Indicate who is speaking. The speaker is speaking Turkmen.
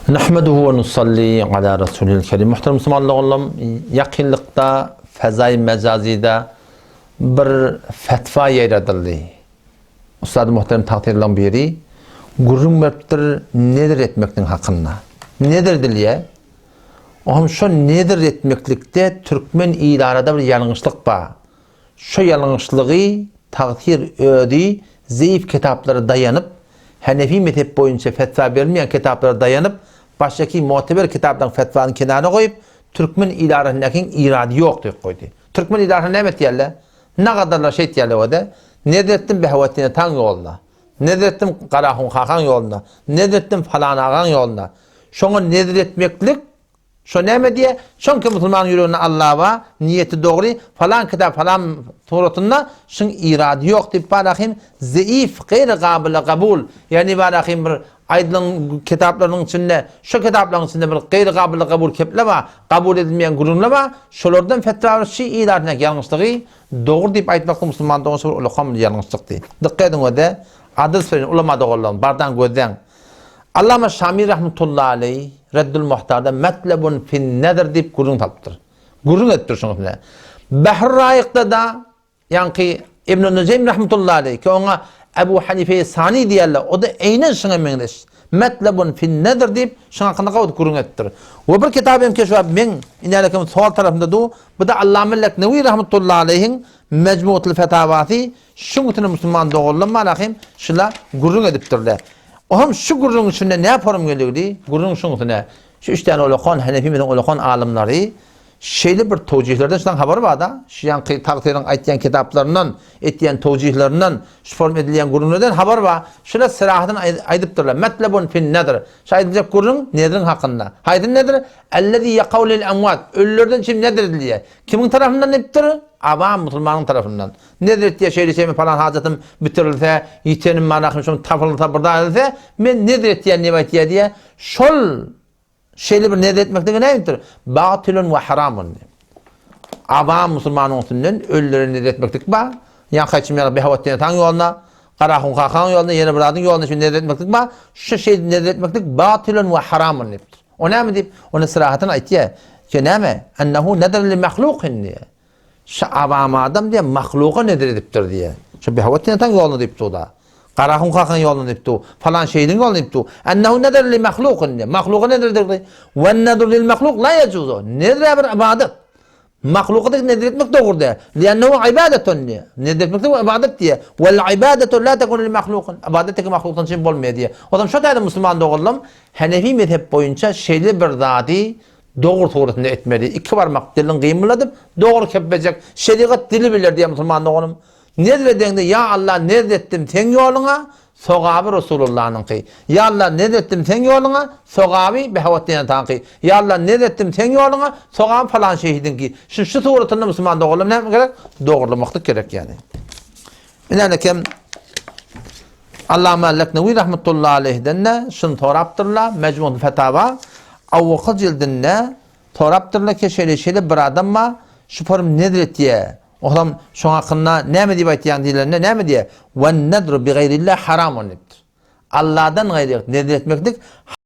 Speaker 1: Nahmeduhu we nusalli ala rasulil kerim. Muhterem musulman doganlarym, ýakynlykda fezaý mejazida bir fetwa ýaýradyldy. Ustady muhterem tagtyrlaryň biri gürrüň beripdir nezir etmekligiň hakynda. Nezir edilýär. Oňam şo nezir etmeklikde türkmen il arada bir ýalňyşlyk bar. Şo ýalňyşlygy tagsyr özi zeýif kitaplara daýanyp, Hanefi mezhep boýunça fetwa berilmeýän kitaplara daýanyp, başdaky mu'teber kitaplaryň fetwasyny kenara goýup, türkmen il arasyndakyň irady ýok diýip goýdy. Türkmen il arasynda näme etýärler? Nagadarlar şeýtýärler öde, Nezr etdim Behawetdin ataň ýoluna. Nezr etdim Garahun kakaň ýoluna. Nezr etdim falan agaň ýoluna. Şoňa nezr etmeklik Şo näme diýýär? Çünki musulmanyň ýüreginde Alla bar, niýeti dogry, falan kitap falan suratynda şuň irady ýok diýip barahym zeif, gaýry gabyla gabul, ýagny barahym bir aýdylan kitaplarynyň içinde, şo kitaplaryň içinde bir gaýry gabyla gabul keple bar, kabul edilmeýän gürrüňler bar, şolardan fetwa berip şi iradyndaky ýalňyşlygy dogry diýip aýtmaklyk musulman dogan şo bir ulakam bir ýalňyşlykdy. Dykgat ediň öde, adyl söyleýin ulama doganlarym, bardan gözläň. Allama Şami rahmetullahi aleý Reddül Muhtarda Metlebun fin nezr diýip gürrüň salypdyr. Gürrüň edipdir şonuň üstünde. Behr Raýykda-da ýaňky Ibn Nujeým rahmetullahi aleý ki oňa Ebu Hanife Sani diýerler, o-da eýnen şuňa meňzeş. Metlebun fin nezr diýip şuň hakynda gawy gürrüň edipdir. We bir kitap hem ki şu wagt meň inälekim sol tarapymda dur. Bu-da Allama Leknewi rahmetullahi aleýhiň Mejmuatul Fetawasy Şuň üçinem musulman doganlam bar ahym şula gürrüň edipdirler. Ohm şu gürrüň içinde nä forum geligdi? Gürrüň şuň üstüne. Şu üç däne ulakan Henefimiziň ulakan alymlary şeýle bir towjihlerden şulaň habary barda. Şu ýaňky tagsyryň aýtýan kitaplaryndan, etýän towjihlerinden, şu forum edilýän gürrüňlerden habar bar. Şula syrahatyn aýdypdyrlar. Metlebun fin nezr. Şu aýdyljak gürrüň nezriň hakynda. Haýsy nezr? Ellezi ýakaw lil emwat. Ölülerden çyn nezr edilýär. Kimiň tarapyndan diýipdir? Awam musulmanyň tarapyndan. Nezr etýär, şeýle şeýle falan hajatym bitirilse, ýitenim manahym şum tapylsa, bir zat edilse, men nezr etýän diýip aýtýar diýýär. Şol şeýle bir nezr etmekligi nämedir? Batylun we haramun diýip. Awam musulmanyň üstünden ölülere nezr etmeklik bar. Ýa kaýçym ýaly Behawatdin ataň ýoluna, Garahun kakaň ýoluna, ýene bir zadyň ýoluna şu nezr etmeklik bar. Şu şeýle nezr etmeklik batylun we haramun diýipdir. O näme diýip, ony syrahatyn aýtýar. Ki näme? Ennehu nezr li mahlukin diýýär. Şu awam adam diýýär, mahluga nezr edipdir diýýär. Şu Behawatdin ataň ýoluna diýip dur-da. Garahun kakaň ýoluna diýip dur. Falan şeýdiň ýoluna diýip dur. Ennehu nezr li mahlukin diýýär. Mahluga nezr edipdir. Wen nezru lil mahluk la yejuzu. Nezr bir ibadat. Mahluga da nezr etmek dogry däl. Li'ennehu ibadetun diýýär. Nezr etmek de ibadat diýýär. Wel ibadetu la tekunu li mahlukin. Ibadat teke mahlukdan üçin bolmaýar diýýär. O zaman şu taýda musulman doganlarym Hanefi mezhep boýunça şeýle bir zady dogry suratynda etmeli. Iki barmak dilin gymyladyp dogry kepbejek. Şerigat dili biler diýýär musulman doganym. Nezr edeňde ýa Allah nezr etdim seň ýoluňa, sogaby Resulullanyňky. Ýa Allah nezr etdim seň ýoluňa, sogaby Behawatdin ataňky. Ýa Allah nezr etdim seň ýoluňa, sogaby falan şehidiňki. Şu şu suratynda musulman doganlarym näme gerek? Dogurlamaklyk gerek ýagny. Ine kem Allama Leknewi rahmetullahi aleyhden-de şuny sorapdyrlar, Mejmu'l Fetawa awwalky jildinde sorapdyrlar ki şeýle şeýle bir adam bar, şu forum nezr etýär. Olam şoň hakynda näme diýip aýtýaň diýlende näme diýýär? Wen-nezru bi gaýrillah haramun diýipdir. Allahdan gaýry nezr etmeklik.